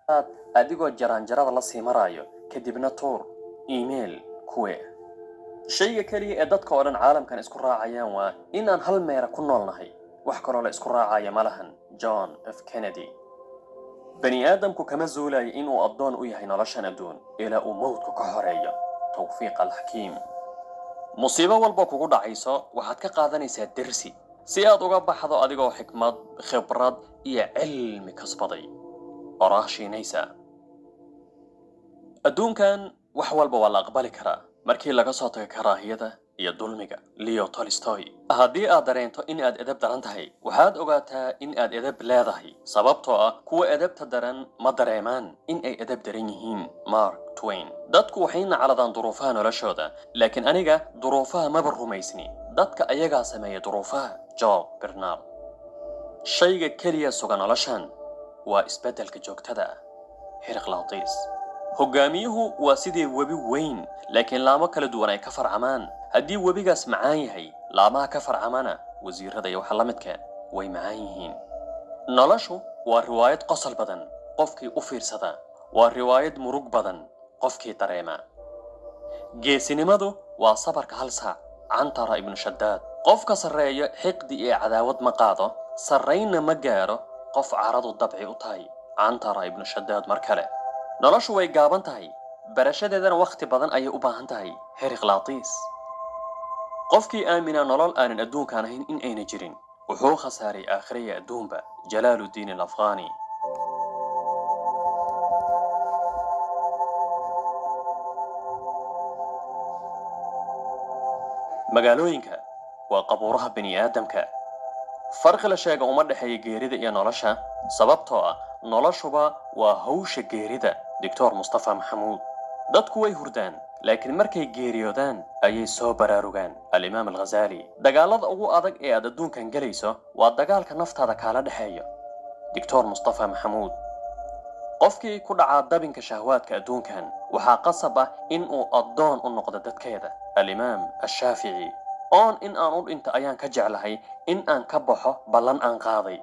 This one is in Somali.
Adigoo jaraanjarada la sii maraayo, kadibna tuur email kuwe. Shayga keliya ee dadka oo dhan caalamkan isku raacayaan waa inaan hal meera ku noolnahay. Wax kaloo la isku raacaya ma lahan. John F Kennedy. Bani aadamku kama zuulayo inuu addoon u yahay noloshan adduun ilaa uu mowdku ka xoreeyo. Tawfiiq Alxakiim. Musiibo walba kugu dhacayso waxaad ka qaadanaysaa dersi si aad uga baxdo adigoo xikmad, khibrad iyo cilmi kasbaday. Oraah shiinaysa. Adduunkan wax walba waa la aqbali karaa markii laga soo tago karaahiyada iyo dulmiga. Leo Tolstoy. Haddii aad dareento in aad edeb daran tahay, waxaad ogaataa in aad edeb leedahay, sababtoo ah kuwa edebta daran ma dareemaan in ay edeb daran yihiin. Mark Twain. Dadku waxay nacladaan duruufaha noloshooda, laakiin aniga duruufaha maba rumaysni, dadka ayagaa sameeya duruufaha. Job Bernal. Shayga keliya suga noloshan waa isbeddelka joogtada ah. Hiriqlaatiis. Hogaamiyuhu waa sidii webi weyn, laakiin laamo kala duwan ay ka farcamaan. Haddii webigaas macaan yahay, laamaha ka farcamana, wasiirada iyo waxa la midka, way macaan yihiin. Noloshu waa riwaayad qosol badan qofkii u fiirsada, waa riwaayad murug badan qofkii dareema. Geesinimadu waa sabarka hal saac. Cantara Ibnu Shadaad. Qofka sarreeyo xiqdi iyo cadaawad ma qaado, sarraynna ma gaaro qof caradu dabci u tahay. Cantara Ibnu Shadaad mar kale. Noloshu way gaaban tahay, barashadeedana wakhti badan ayay u baahan tahay. Heriqlaatiis. Qofkii aaminaa nolol aanan adduunkaan ahayn in ayna jirin wuxuu khasaaray aakhiraya adduunba. Jalaaludiin Alafghani. Magaalooyinka waa qabuuraha bini aadamka. Farqi la sheega uma dhexeeya geerida iyo nolosha, sababtoo ah noloshuba waa hawsha geerida. Doctor Mustafa Maxamuud. Dadku way hurdaan, laakiin markay geeriyoodaan ayay soo baraarugaan. Alimaam Alghazali. Dagaalada ugu adag ee aad adduunkan gelayso waa dagaalka naftaada kaala dhexeeyo. Doctor Mustafa Maxamuud. Qofkii ku dhacaa dabinka shahwaadka adduunkan waxaa qasab ah in uu addoon u noqdo dadkeeda. Alimaam Ashaafici. Oon in aan u dhinto ayaan ka jeclahay in aan ka baxo ballan aan qaaday.